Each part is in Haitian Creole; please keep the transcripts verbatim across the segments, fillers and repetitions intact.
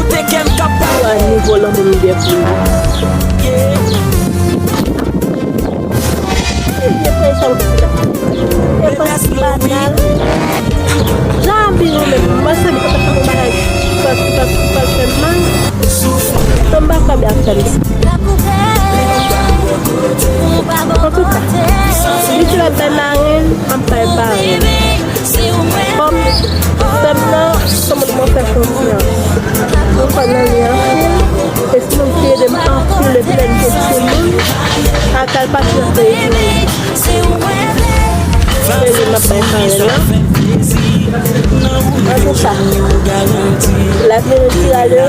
Koute kè m k ap pale. Ou a nivo lanmou m gen pou ou. Ebyen, frè, sa w di la. E pa banal. Jan Abi renmen m, mwen santi m pa t ap fè yon bagay ki pa, ki pa, ki pa fè m mal. Sa m pa kwè Abi ap fè m sa. Antouka, li te ap bay maren, m ap bay paren. Kòm sè m nan, se moun mwen fè konfyans. Mwen konn anyen anpil. E si moun ki ede m anpil, epi lè m te timoun, pa kal pati nan peyi. Peyi m ap bay parèy la. An tou ka, la vérité ale.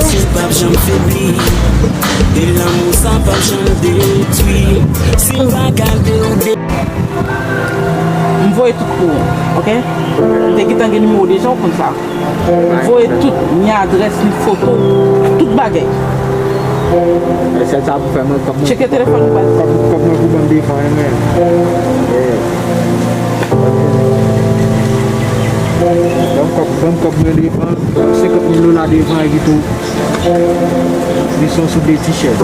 M voye tout pou ou, oke? M te gentan gen nimewo w deja, ou konn sa. M voye tout, ni adrès, ni foto, tout bagay. E sèl sa pou fè mwen kòb mwen. Tcheke telefòn ou, baz. Kòb, kòb mwen pou ban m devan, men. Yeah. Ban m kòb, ban m kòb mwen devan, ban m senkant mil dola devan, epi tou. Li se yon soup de ti chèz.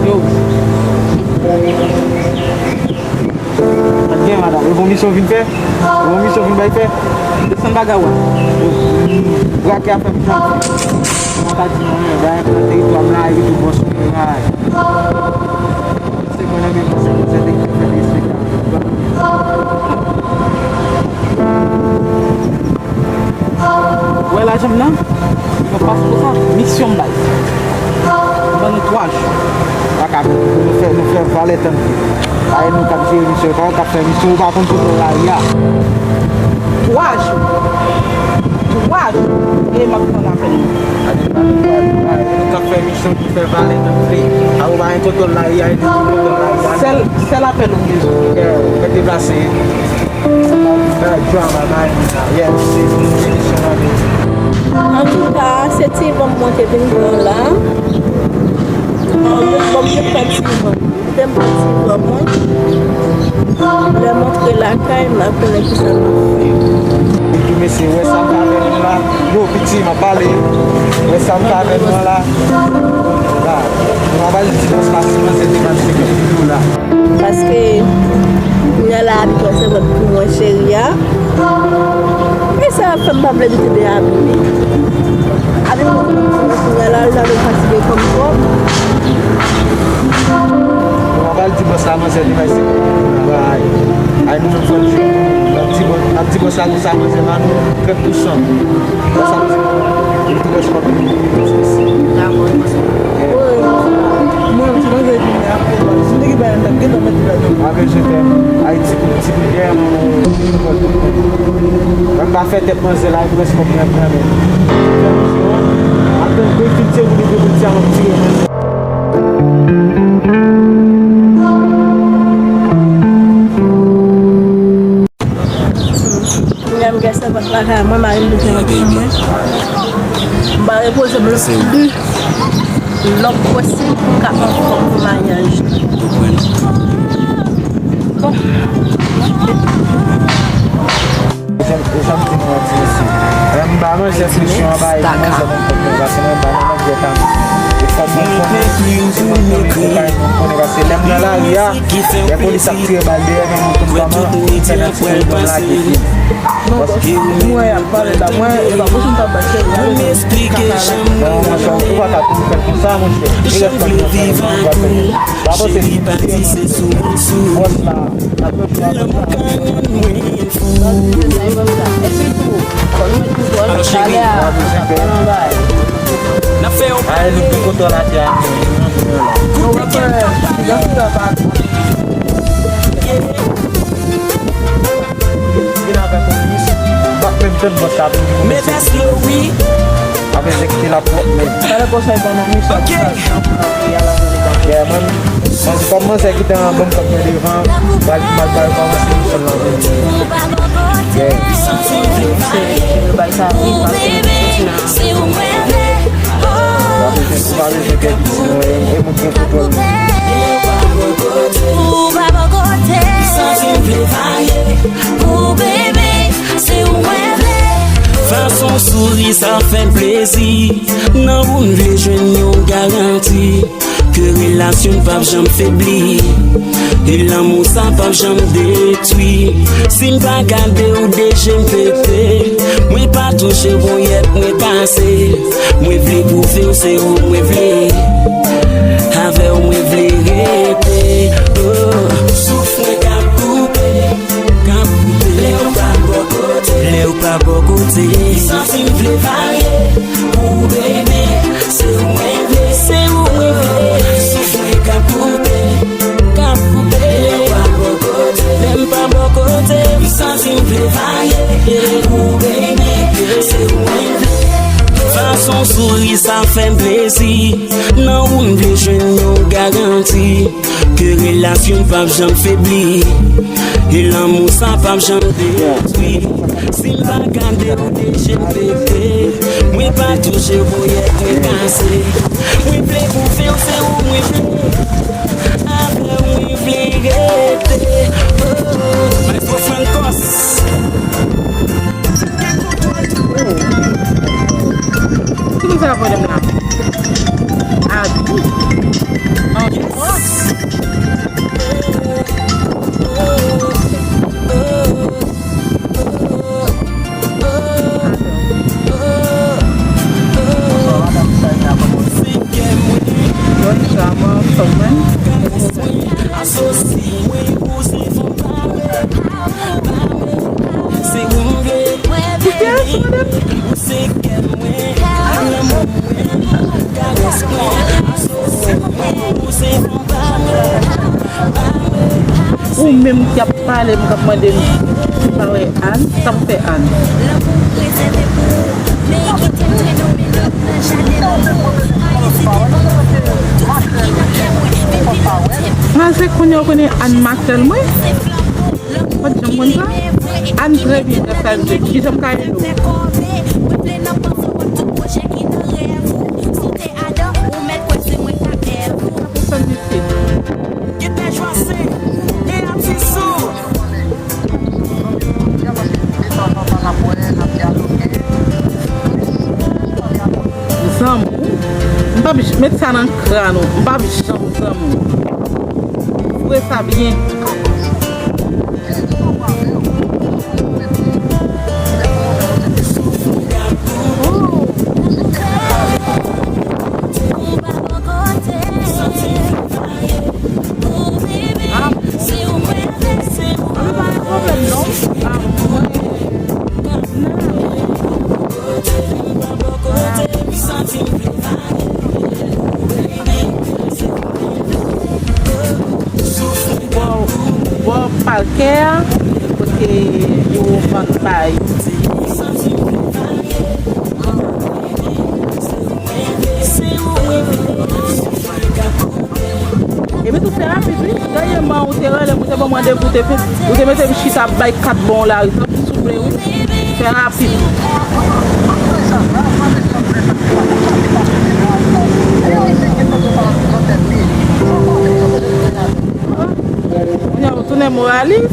Yo. Sa k gen, madanm? E bon misyon w vin fè? E bon misyon w vin bay fè? Desann bagay ou a. Brake afè m jan. Mwen pa di non, men, bagay nan teritwa m la, epi tou bòs mwen la. Se mwen nan men manzè, manzè te fè de espektak. Ou wè lajan m nan? Mwen pas pou sa, misyon m bay. Mwen ban nou twa jou. Pa ka menm, nou fè, nou fè valè tann vre. Paske nou k ap jere misyon, pa yo k ap fè misyon, yo pa konn kote lari a. Twa jou. Twa jou. E m ap pran lapèn nou. Nou k ap fè misyon, nou fè valè tann vre. A, ou pa gen kontwòl lari a, e nou ki kontwòl lari a. Sèl, sèl apèl ou bezwen. Yeah, fè deplase. Bad drama, man. Yeah, se yon emisyon nan men. Antouka, se ti van mwen te vin pran la. Bon, bon, bon, bon, pran ti van. Te m pran ti van mwen. Lè m antre lakay m, m a konnen ki sa m ap fè. Epi mesye, wè sa m ka avè nou la. Yo, piti, m ap pale. Wè sa m ka avè nou la. La. Nou ap al di bòs la si manzè te ban m senkant mil dola. Paske, kounye a la, abitman se vòt pou mwen, cheri a. E sa ap fè m pa vle m te deyabile. Abitman pou mwen, kounye a la, l ap fatige kòm kòb. Bon, nou ap al di bòs la, manzè te bay senkant mil dola. Ay, ay, nou menm fò n jwe. N ap di bòs, n ap di bòs la konsa, manzè ban nou trant pou san. Sa, sa, sa, sa, sa, sa, sa, sa, sa, sa, sa, sa, sa, sa, sa, Mwen, ti manzè vini apre, si m te gen bagay, m t ap gentan mete ladan. Avè je t'aime, Ayiti pou ti bidè, m pa fè tèt manzè la, e prèske mwen pran men. Atann, pou l fin tire pou li, pou l tire, m ap tire manzè. Kounye a m gen sèvant lakay mwen, mari m bezwen nan pran mwen. M pa repoze m le pli long posib pou m ka anfòm pou maryaj. Bon. E jan, e jan m di nou an ti mesye. Lè m ba manzè presyon an, ba e manzè konn kòb mwen, paske mwen ba nan manzè pa m. E fòk mwen konnen, se mwen konnen, mwen pa konnen, paske lè m nan lari a, lè polis ap tire bal dèyè, men mwen konn kòman fè nan ti koridò m lage pye m. Non, bòs, mwen ap pale la, mwen, e pa posib m pa bay cheri a, kaka la. Non, monchè, ou pa ka toujou fè l konsa, monchè. Li rèspèk mwen, sa, mwen pa fè l. Pa panse li bòs la, ap fè l. Epi tou, fò nou met kontwòl, talè a, n ap pale yon bagay. N ap fè yon pale. Kontwòl atè a. Vin avèk yon minis, m p ap menm tann bòs la pou li. Mètrès Lori. Ap egzekite l ap pwòp, men. Talè konsèy ban nou misyon pou fè ansanm nan peyi a la vérité. Yeah, mwen, mwen, se kòm manzè ki te ban m kòb mwen devan, m al, m al, m al kòmanse misyon nan vini. Yeah. Se, se, se, bay sa vit, paske nou soti nan Fason w souri sa fè m plezi. Nan ou m vle jwenn yon garanti ke relasyon n p ap janm febli, e lanmou sa p ap janm detwi. Si m pa gade w, de je m pete. Mwen pa touche w, ponyèt mwen pase. Mwen vle pwouve w se ou mwen vle. Avè w mwen vle rete. Oh. M santi m vle varye pou ou, baby. Se ou mwen vle, se ou mwen vle. Souf mwen k ap koupe, k ap koupe. Lè w pa bò kote, lè m pa bò kote. M santi m vle varye pou ou, baby. Se ou mwen vle. Fason w souri sa fè m plezi. Nan ou m vle jwenn yon garanti. Ke relasyon n p ap janm febli. E lanmou sa p ap janm detwi. Si m pa gade w de je m pete, mwen pa touche w pou yèt mwen kase. Mwen vle pou fen w se ou mwen vle. Avè w mwen vle rete. Oh. Maestro Francos. Ki moun sa pwoblèm la? Adi. An fòs. Bonsoir, madame Saïna, comment allez-vous? Bonsoir, mwen anfòm, wi. Koute a, sou madam. Ou menm ki ap pale m, k ap mande m si m pa wè Ann, sa m fè Ann? Malgre kounye a w konnen Ann matèl mwen. Ou pa t janm konn sa? Ann trè byen nan sa l ye. Kijan m ka ede w? Sa misye. Zanmi, m p ap j-, met sa nan kran ou. M p ap janm zanmi. Foure sa byen. Bò, bò pakè a, kote yo vann bay. Epi tou fè rapid, wi. Dènyèman, ou te rele m, ou te ban m randevou, ou te fè, ou te mete m chita ap bay kat ban w lari. Tanpri, souple, wi. Fè rapid. Kounye a, ou tounen moralis,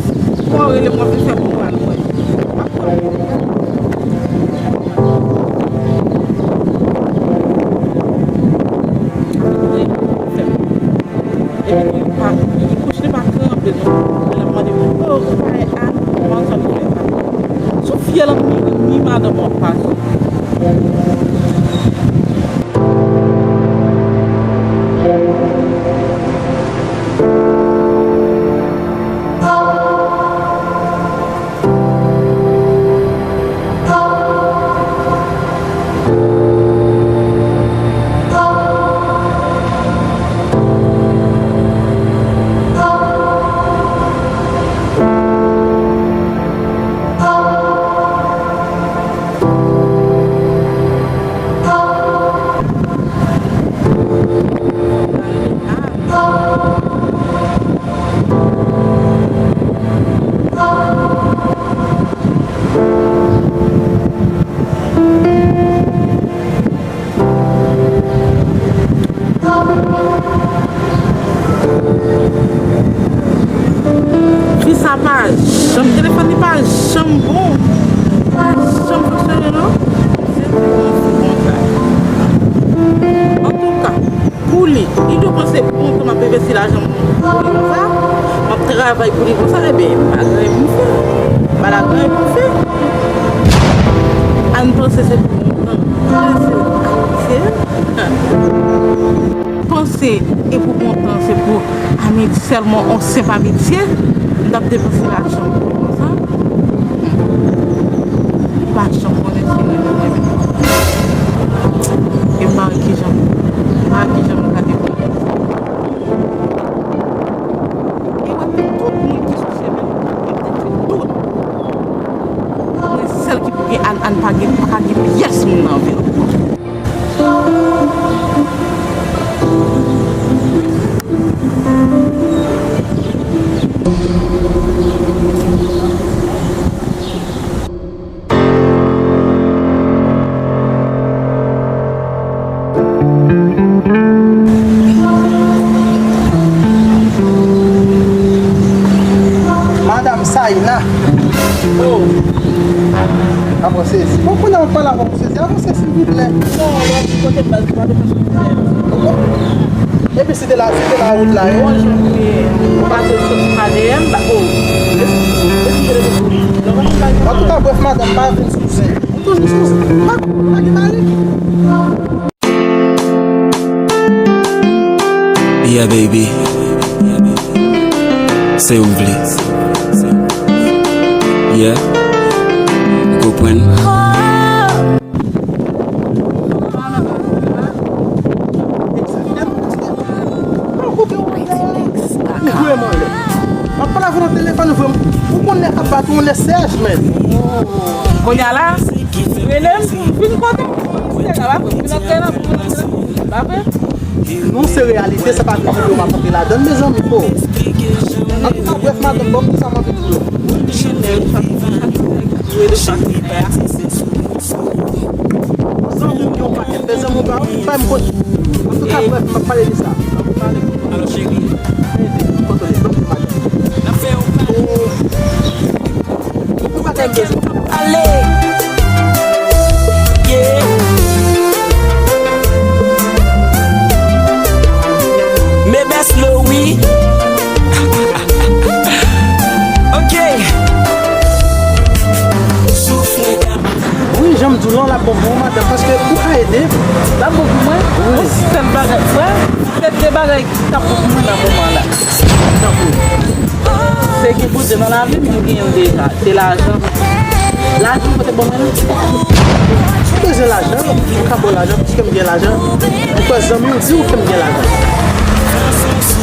fò w rele m, w ap vin fè moral mwen. Epi tou, li pa, li kouche, li pa kanpe non. Lè l ap mande m, "Oh, ou pa wè Ann?" Kòman sa l fè sa? Sou fyèl an mi, mi madanm w ap pase. Fi sa pa janm, telefòn li pa janm bon. Pa janm fonksyone non. Se yon fou konsa. Antouka, pou li, li dwe panse bon tan m ap envesti lajan m pou li konsa, m ap travay pou li konsa, ebyen, m pa gen anyen pou m fè. M pa la gen anyen pou m fè. Ann panse se pou montan. Panse, se, panse e pou montan, se pou ami-, sèlman on senp amitye, m t ap depanse lajan m pou li konsa. Li pa janm konnen. Ann, ann pa gen, pa ka gen pyès moun nan vil. Madanm Sayna. Oh. Avanse isi. Bon, kounye a w pale avè w, sezi, avanse silvouplè. Non, lè w kote m pral, ou pa te fè silvouplè. Epi se te la, se te la wout la, wi. Bon, jan m ye. Ou pa te sot pa dèyè m, ba, oh. Antouka, brèf, madanm, pa vin sou zen. Ou toujou sou zen. Pa, pa gen mari. Yeah, baby. Se ou vle. Yeah. Ou konprann? Ou vrèman lè. M ap pale avè w nan telefòn, ou vrèman. Ou konn lè k ap bat ou, lè sèj, men. Kounye a la, rele m, vin kote m. Se la, pa vre, vin antre nan, vin antre nan. Pa vre? Non, se reyalite, sa pa vle di yo pa kontre ladann, mezanmi, po. Antouka, brèf, madanm, ban m di sa m anvi di yo. Zanmi m gen yon pakèt bèl zanmi w pa wè, bay m kote. Antouka, brèf, m ap pale de sa. Alò, cheri. Kontwole, ban m di madanm. N ap fè yon bagay. Ou pa ta bezwen. Ale. Yeah. Mebes Louis. Ok. Wi, jan m di w lan, l ap bon pou ou, madanm, paske ou ka ede. L ap bon pou mwen? Wi. Yon sèl bagay, frè, se de bagay ki t ap bon pou mwen nan moman la. Tankou. Se gen kote nan lavi m, m genyen l deja. Se lajan. Lajan kote ban mwen l. Ou bezwen lajan, ou ka ba w lajan, piske m gen lajan. Ou kwè zanmi w di w ke m gen lajan.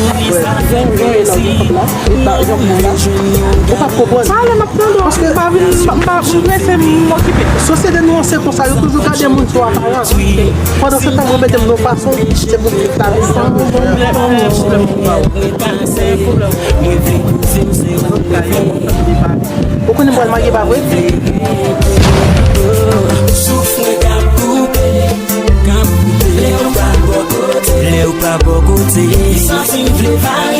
Jan, jan w ye la, ou gen kòb la, e pa jan pou la. Ou p ap konprann. Sa lè m ap tande w, m pa vin, m pa, m prese, m okipe. Sosyete nou an se konsa, yo toujou gade moun sou aparans. Pandan se tan, yo mete m nan fason, se pou m viv lavi m. Ou konnen m pral marye, pa vre? Souf mwen k ap koupe, k ap koupe. Lè w pa bò kote, lè w pa bò kote. Li santi m vle vale.